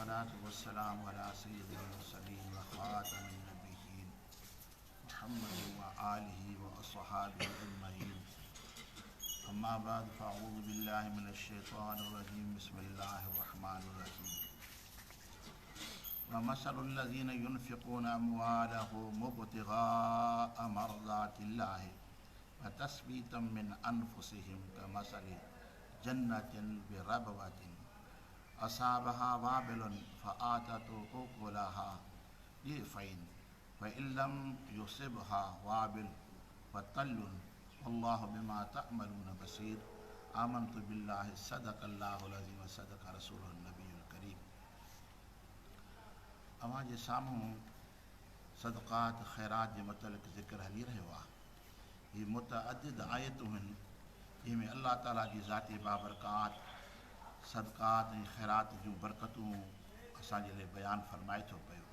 والصلاة والسلام علي سيد المرسلين وخاتم النبيين محمد وآله وأصحابه أجمعين أما بعد فأعوذ بالله من الشيطان الرجيم بسم الله الرحمن الرحيم ومثل الذين ينفقون أموالهم ابتغاء مرضات الله وتثبيتا من أنفسهم كمثل جنة بربوة أصابها وابل فآتت أكلها ضعفين فإن لم يصبها وابل فطل والله بما تعملون بصير آمنت بالله صدق الله العظيم وصدق رسوله النبي الڪريم اوهان جي سامهون صدقات خيرات جي متعلق ذڪر هلي رهيو آهي. هي متعدد آيتون هن جنهن ۾ الله تعالي جي ذات بابرڪات صدقات ۽ خيرات جون برڪتون اسان جي لاء بيان فرمائي ٿو پيو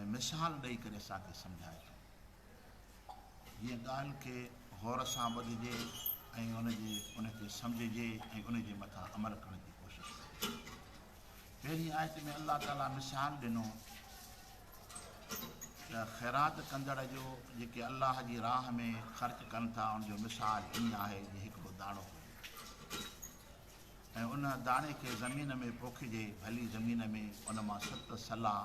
۽ مثال ڏئي ڪري اسان کي سمجهائي ٿو. جيئن ڳالهه کي غور سان ٻڌجي ۽ ان جي ان کي سمجهجي ۽ ان جي مٿان عمل ڪرڻ جي ڪوشش ڪجي. پهرين آيت ۾ الله تعالي مثال ڏنو ته خيرات ڪندڙ جو جيڪي الله جي راهه ۾ خرچ ڪن ٿا ان جو مثال ائين آهي جيئن هڪڙو داڻو هجي ۽ ان داڻي کي زمين ۾ پوکجي ڀلي زمين ۾ ان مان ست سلا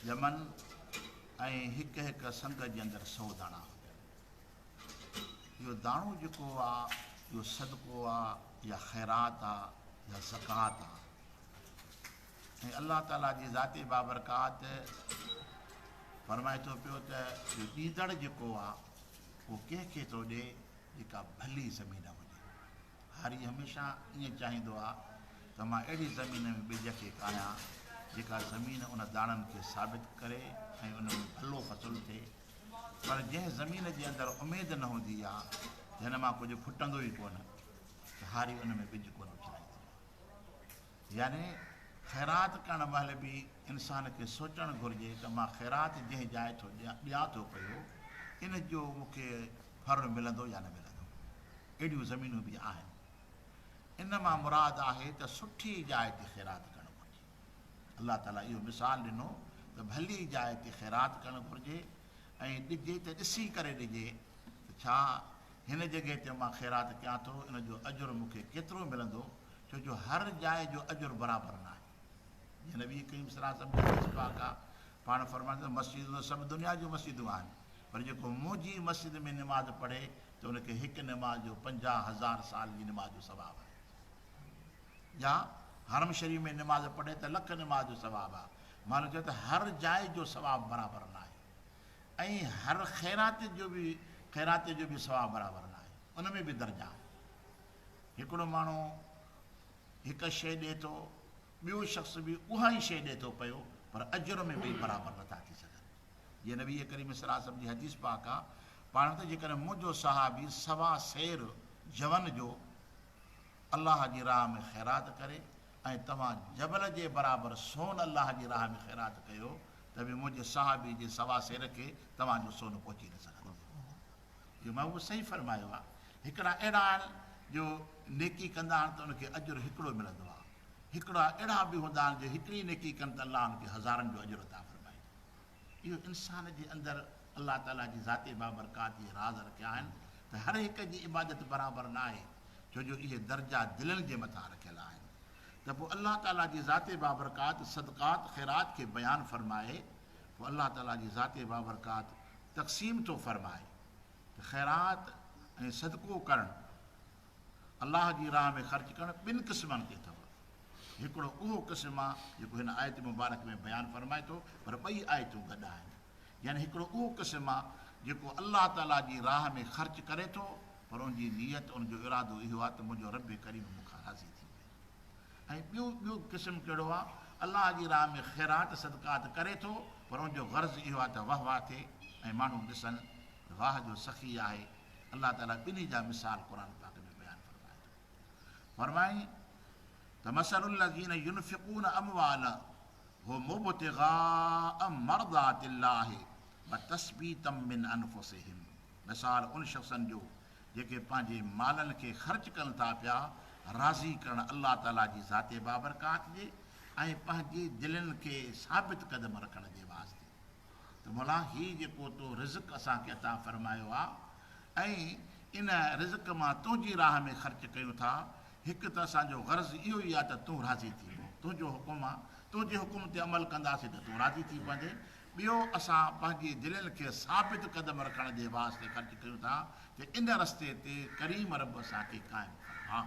ڄمن ۽ هڪ هڪ سنگ جي اندر سو داڻا هجن. اهو داڻو جيڪو آ اهو صدقو آ يا خيرات آ يا زڪوات آ ۽ الله تعالي جي ذات بابرڪات فرمائي ٿو پيو ته اهو ڏيندڙ جيڪو آ اهو ڪنهن کي ٿو ڏي جيڪا ڀلي زمين هجي. هاري هميشه ائين چاهيندو آ ته مان اهڙي زمين ۾ ٻج کي ڪاهيان جيڪا زمين ان داڻن کي ثابت ڪري ۽ ان ۾ ڀلو فصل ٿئي پر جنهن زمين جي اندر اميد نه هوندي آ ته هن مان ڪجهه ڦٽندو ئي ڪونه ته هاري ان ۾ ٻج ڪونه اڇلائيندو آ. يعني خيرات ڪرڻ مهل به انسان کي سوچڻ گهرجي ته مان خيرات جنهن جاء ٿو ڏيان ٿو پيو ان جو مون کي ڦر ملندو يا نه ملندو. اهڙيون زمينون به آهن. ان مان مراد آهي ته سٺي جاء تي خيرات ڪرڻ گهرجي. الله تعاليٰ اهو مثال ڏنو ته ڀلي جاء تي خيرات ڪرڻ گهرجي ۽ ڏجي ته ڏسي ڪري ڏجي ته ڇا هن جڳهه تي مان خيرات ڪيان ٿو ان جو اجر مون کي ڪيترو ملندو ڇو جو هر جاء جو اجر برابر ناهي. جيئن نبي ڪريم صلي الله عليه وسلم جي حديث پاڪ آ پاڻ فرمائن ٿا مسجدون ته سڀ دنيا جون مسجدون آهن پر جيڪو منهنجي مسجد ۾ نماز پڙهي ته ان کي هڪ نماز جو 50,000 سال جي نماز جو ثواب آهي يا حرم شريف ۾ نماز پڙهي ته لک نماز جو ثواب آهي. معنيٰ چيو ته هر جاء جو ثواب برابر ناهي ۽ هر خيرات جو به خيرات جو به ثواب برابر ناهي ان ۾ به درجا آهن. هڪڙو ماڻهو هڪ شيء ڏئي ٿو ٻيو شخص به اها ئي شيء ڏئي ٿو پيو پر اجر ۾ ٻئي برابر نٿا ٿي سگهن. جيئن نبي ڪريم صلي الله عليه وسلم جي حديث پاڪ آ پاڻ ته جيڪڏهن منهنجو صحابي سوا سير جون جو الله جي راهه ۾ خيرات ڪري ۽ توهان جبل جي برابر سون الله جي راهه ۾ خيرات ڪيو ته به منهنجي صحابي جي سوا سير کي توهان جو سون پهچي نه سگهندو. اهو محبوب صحيح فرمايو آ. هڪڙا اهڙا آهن جو نيڪي ڪندا آهن ته ان کي اجر هڪڙو ملندو آ. هڪڙا اهڙا به هوندا آهن جو هڪڙي نيڪي ڪن ته الله ان کي هزارن جو اجر عطا فرمائيندو. اهو انسان جي اندر الله تعاليٰ جي ذات بابرڪات جي راز رکيا آهن ته هر هڪ جي عبادت برابر ناهي ڇو جو اهي درجا دلن جي مٿان رکيل آهن ته پوء الله تعاليٰ جي ذات بابرڪات صدقات خيرات کي بيان فرمائي پوء الله تعاليٰ جي ذات بابرڪات تقسيم ٿو فرمائي ته خيرات ۽ صدقو ڪرڻ الله جي راهه ۾ خرچ ڪرڻ ٻن قسمن تي اٿو. هڪڙو اهو قسم آ جيڪو هن آيت مبارڪ ۾ بيان فرمائي ٿو پر ٻئي آيتون گڏ آهن. يعني هڪڙو اهو قسم آ جيڪو الله تعاليٰ جي راهه ۾ خرچ ڪري ٿو پر ان جي نيت ان جو ارادو اهو آ ته منهنجو رب ڪريم مون کان راضي ٿي وڃي ۽ ٻيو ٻيو قسم ڪهڙو آ الله جي راهه ۾ خيرات صدقات ڪري ٿو پر ان جو غرض اهو آ ته واه واه ٿئي ۽ ماڻهو ڏسن ته واه جو سخي آهي. الله تعاليٰ ٻنهي جا مثال قرآن پاڪ ۾ بيان فرمائي ٿو. فرمائي ته مثل الذين ينفقون اموالهم ابتغاء مرضات الله وتثبيتا من انفسهم مثال ان شخصن جو جيڪي پنهنجي مالن کي خرچ ڪن ٿا پيا راضي ڪرڻ الله تعاليٰ جي ذات بابرڪات جي ۽ پنهنجي دلين کي ثابت قدم رکڻ جي واسطي ته مولا هي جيڪو تو رزق اسان کي عطا فرمايو آ ۽ ان رزق مان تنهنجي راهه ۾ خرچ ڪيون ٿا، هڪ ته اسان جو غرض اهو ئي آ ته تون راضي ٿي پو، تنهنجو حڪم آ، تنهنجي حڪم تي عمل ڪنداسين ته تون راضي ٿي پوندين، ٻيو اسان پنهنجي دلين کي ثابت قدم رکڻ جي واسطي خرچ ڪيون ٿا ته ان رستي تي ڪريم رب اسان کي قائم فرما.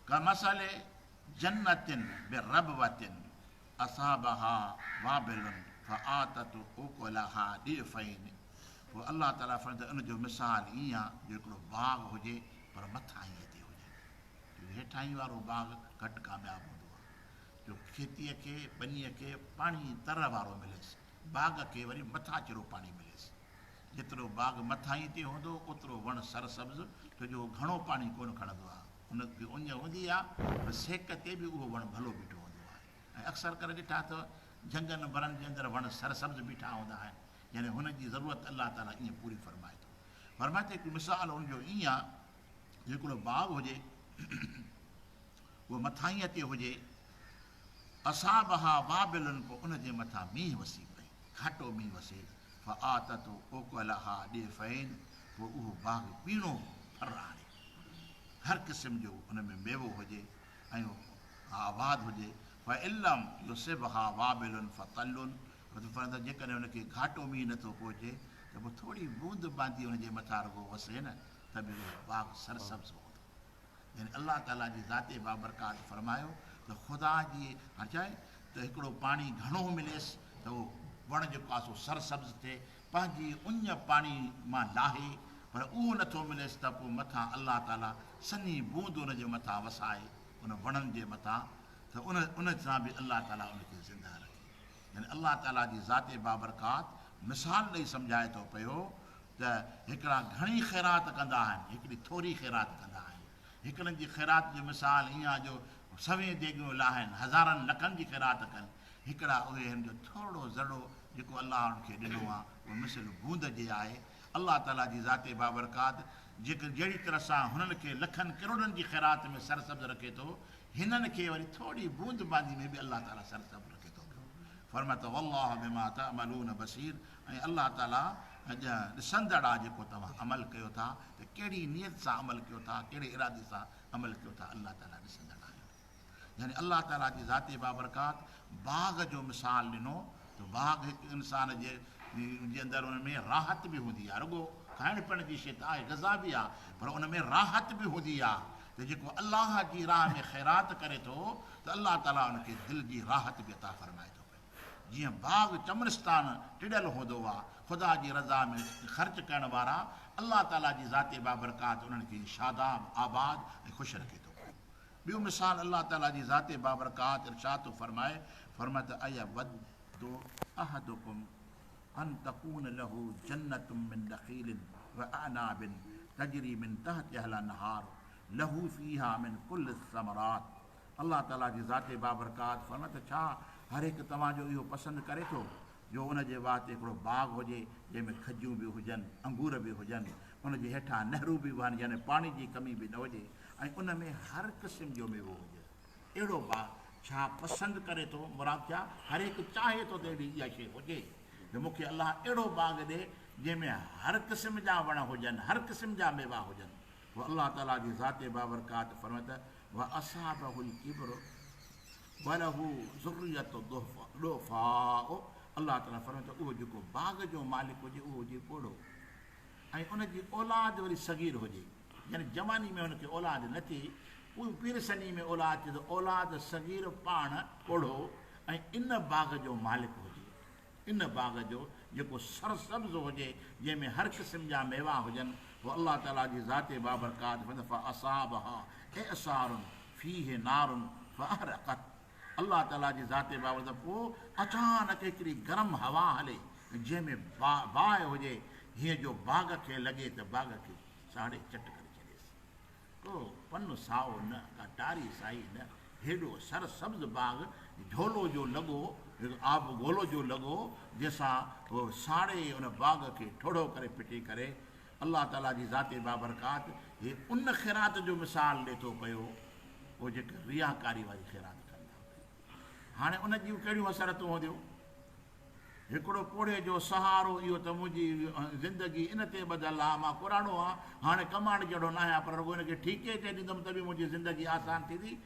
ڪمثل جنة بربوة اصابها وابل فآتت اڪلها ضعفين پوء الله تعاليٰ فرمائي ٿو ان جو مثال ائين آهي جو هڪڙو باغ هجي پر مٿاهينء تي هجي ڇو جو هيٺاهين وارو باغ گهٽ ڪامياب هوندو آهي جو کيتيء کي ٻنيء کي پاڻي تر وارو مليس باغ کي وري مٿاڇرو پاڻي مليس جيترو باغ مٿاهين تي هوندو اوترو وڻ سرسبز ڇو جو هو گهڻو پاڻي ڪونه کڻندو آهي. ان کي اڃ هوندي آهي پر سيڪ تي به اهو وڻ ڀلو بيٺو هوندو آهي ۽ اڪثر ڪري ڏٺا اٿو جهنگن برن جي اندر وڻ سرسبز بيٺا هوندا آهن يعني هن جي ضرورت الله تعاليٰ ائين پوري فرمائي ٿو. فرمائي ٿو هڪ مثال ان جو ائين آهي جو هڪڙو باغ هجي اهو مٿاهينء تي هجي اصابها وابل پوء ان جي مٿان مينهن وسي پئي گهاٽو مينهن وسي فآتت اڪلها ضعفين پوء اهو باغ ٻيڻو ڦر آڻي، هر قسم جو ان ۾ ميوو هجي ۽ آباد هجي، فان لم يصبها وابل فطل فرمائن ٿا جيڪڏهن ان کي گهاٽو مينهن نٿو پهچي ته پوء ٿوري بوند باندي ان جي مٿان رڳو وسي نه ته به اهو باغ سرسبز هوندو. يعني الله تعاليٰ جي ذات بابرڪات فرمايو ته خدا جي هاڻ ڇا آهي ته هڪڙو پاڻي گهڻو مليس ته اهو وڻ جيڪو آهي سو سرسبز ٿئي پنهنجي اڃ پاڻي مان لاهي پر اهو نٿو مليس ته پوء مٿان الله تعاليٰ سنهي بوند ان جي مٿان وسائي ان وڻن جي مٿان ته ان ان سان به الله تعاليٰ ان کي زنده رکي يعني الله تعاليٰ جي ذات بابرڪات مثال ڏئي سمجهائي ٿو پيو ته هڪڙا گهڻي خيرات ڪندا آهن، هڪڙي ٿوري خيرات ڪندا آهن. هڪڙن جي خيرات جو مثال ائين آهي جو سوين ديڳيون لاهين، هزارن لکن جي خيرات ڪن. هڪڙا اهي آهن جو ٿورڙو ذرڙو جيڪو الله انهن کي ڏنو آهي، اهو مثل بوند جي آهي. الله تعاليٰ جي ذات بابرڪات جيڪر جهڙي طرح سان هنن کي لکن ڪروڙن جي خيرات ۾ سرسبز رکي ٿو، هنن کي وري ٿوري بوند باندي ۾ به الله تعاليٰ سرسبز رکي ٿو پيو. فرمايو ته والله بما تعملون بصير ۽ الله تعاليٰ ڏسندڙ آهي جيڪو توهان عمل ڪيو ٿا ته ڪهڙي نيت سان عمل ڪيو ٿا ڪهڙي ارادي سان عمل ڪيو ٿا الله تعاليٰ ڏسندڙ آهي. يعني الله تعاليٰ جي ذات بابرڪات باغ جو مثال ڏنو ته باغ هڪ انسان جي جي اندر ان ۾ راحت به هوندي آهي رڳو کائڻ پيئڻ جي شيء ته آهي غذا به آهي پر ان ۾ راحت به هوندي آهي ته جيڪو الله جي راهه ۾ خيرات ڪري ٿو ته الله تعاليٰ ان کي دل جي راحت به عطا فرمائي ٿو پيو. جيئن باغ چمنستان ٽڙيل هوندو آ، خدا جي رضا ۾ خرچ ڪرڻ وارا الله تعاليٰ جي ذات بابرڪات انهن کي شاداب، آباد ۽ خوش رکي ٿو پيو. ٻيو مثال الله تعاليٰ جي ذات بابرڪات ارشاد ٿو فرمائي، فرمائي ته ايود احدڪم ان تڪون له جنة من نخيل واعناب تجري من تحتها الانهار له فيها من ڪل الثمرات الله تعاليٰ جي ذات بابرڪات فرمائي ته ڇا هر هڪ توهان جو اهو پسند ڪري ٿو جو ان جي وات تي هڪڙو باغ هجي جنهن ۾ کجيون به هجن، انگور به هجن، ان جي هيٺان نهرون به وهن يعني پاڻي جي ڪمي به نه هجي ۽ ان ۾ هر قسم جو ميوو هجي. اهڙو باغ ڇا پسند ڪري ٿو؟ مراد ڇا هر هڪ چاهي ٿو ته اهڙي اها شيء هجي ته مون کي الله اهڙو باغ ڏي جنهن ۾ هر قسم جا وڻ هجن، هر قسم جا ميوا هجن. پوء الله تعاليٰ جي ذات بابرڪات فرمائي ته واصابه الڪبر وله ذرية ضعفاء الله تعاليٰ فرمائي ٿو اهو جيڪو باغ جو مالڪ هجي اهو هجي پوڙهو ۽ ان جي اولاد وري صغير هجي يعني جواني ۾ هن کي اولاد نه ٿي پوء پير سني ۾ اولاد ٿي ته اولاد صغير پاڻ پوڙهو ۽ ان باغ جو مالڪ هجي ان باغ جو جيڪو سرسبز هجي، جنهن ۾ هر قسم جا ميوا هجن، پوء الله تعاليٰ جي ذات بابرڪات فرمائي فاصابها اعصار فيه نار فاحرقت الله تعاليٰ جي ذات بابرڪات پوء اچانڪ هڪڙي گرم هوا هلي جنهن ۾ باهه هجي، هيئن جو باغ کي لڳي ته باغ کي ساڙي چٽ ڪري ڇڏيس. ڪو پن سائو نه، ڪا ٽاري سائي نه، هيڏو سر سبز باغ جهولو جو لڳو، آب گولو جو لڳو، جنهن سان هو ساڙي ان باغ کي ٺوڙهو ڪري ڦٽي ڪري. الله تعاليٰ جي ذات بابرڪات هي ان خيرات جو مثال ڏي ٿو پيو. اهي جيڪي رياڪاري واري خيرات ڪن ٿا پيا. هاڻي ان جون ڪهڙيون حسرتون هونديون؟ هڪڙو پوڙهي جو سهارو اهو ته منهنجي زندگي ان تي ٻڌل آ، مان ڪراڙو آهيان، هاڻي ڪمائڻ جهڙو ناهيان پر رڳو ان کي ٺيڪي تي ڏيندم ته به منهنجي زندگي آسان ٿيندي.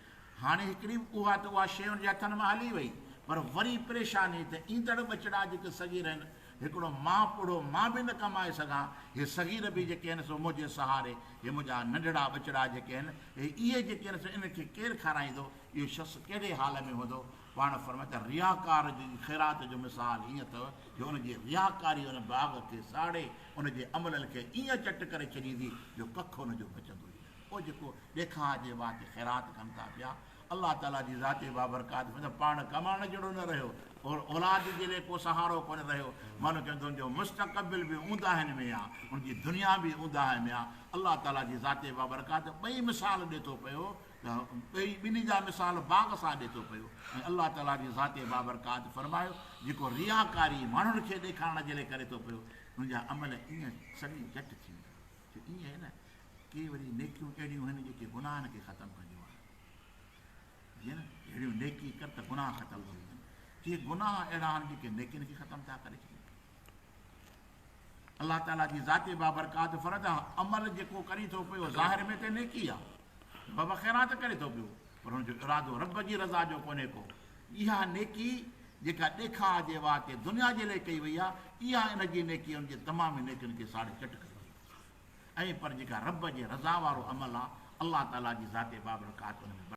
هاڻي هڪڙي اها ته اها شيء ان جي هٿن مان هلي وئي پر وري پريشاني ته ايندڙ ٻچڙا جيڪي صغير آهن، هڪڙو مان پوڙهو مان به نه ڪمائي سگهان، هي صغير به جيڪي آهن سو منهنجي سهاري، هي منهنجا ننڍڙا ٻچڙا جيڪي آهن، هي اهي جيڪي آهن سو انهن کي ڪير کارائيندو، اهو شخص ڪهڙي حال ۾ هوندو؟ پاڻ فرمايو ته رياڪار جي خيرات جو مثال ائين اٿو جو ان جي رياڪاري ان باغ کي ساڙي ان جي عملن کي ائين چٽ ڪري ڇڏيندي جو ڪک ان جو بچندو ئي نه. پوء جيڪو ڏيکاء جي وات خيرات ڪن ٿا پيا، الله تعاليٰ جي ذات بابرڪات ۾ ته پاڻ ڪمائڻ جهڙو نه رهيو اور اولاد جي لئي ڪو سهارو ڪونه رهيو، معلوم ٿيو ته ان جو مستقبل به اونداهين ۾ آ، ان جي دنيا به اونداهين ۾ آ. الله تعاليٰ جي ذات بابرڪات ٻئي مثال ڏي ٿو پيو ته ٻئي ٻنهي جا مثال باغ سان ڏي ٿو پيو ۽ الله تعاليٰ جي ذات بابرڪات فرمايو جيڪو رياڪاري ماڻهن کي ڏيکارڻ جي لئي ڪري ٿو پيو ان جا عمل ائين سڙي جٽ ٿي ويندا. جو ائين آهي نه ڪي وري نيڪيون اهڙيون آهن جيڪي گناهن کي ختم ڪنديون آهن جيئن نه اهڙيون نيڪي ڪر ته گناهه ختم ٿي وڃن ڪي گناهه اهڙا آهن جيڪي نيڪين کي ختم ٿا ڪري ڇڏين. الله تعاليٰ جي ذات بابرڪات فرد عمل جيڪو ڪري ٿو پيو ظاهر ۾ ته نيڪي آهي بابا خيرات ڪري ٿو پيو پر هن جو ارادو رب جي رضا جو ڪونهي ڪو. اها نيڪي جيڪا ڏيکاء جي واسطي دنيا جي لئي ڪئي وئي آهي اها ان جي نيڪي ان جي تمام نيڪين کي ساڙي چٽ ڪري ڇڏيندي ۽ پر جيڪا رب جي رضا وارو عمل آهي الله تعاليٰ جي ذات بابرڪات ان ۾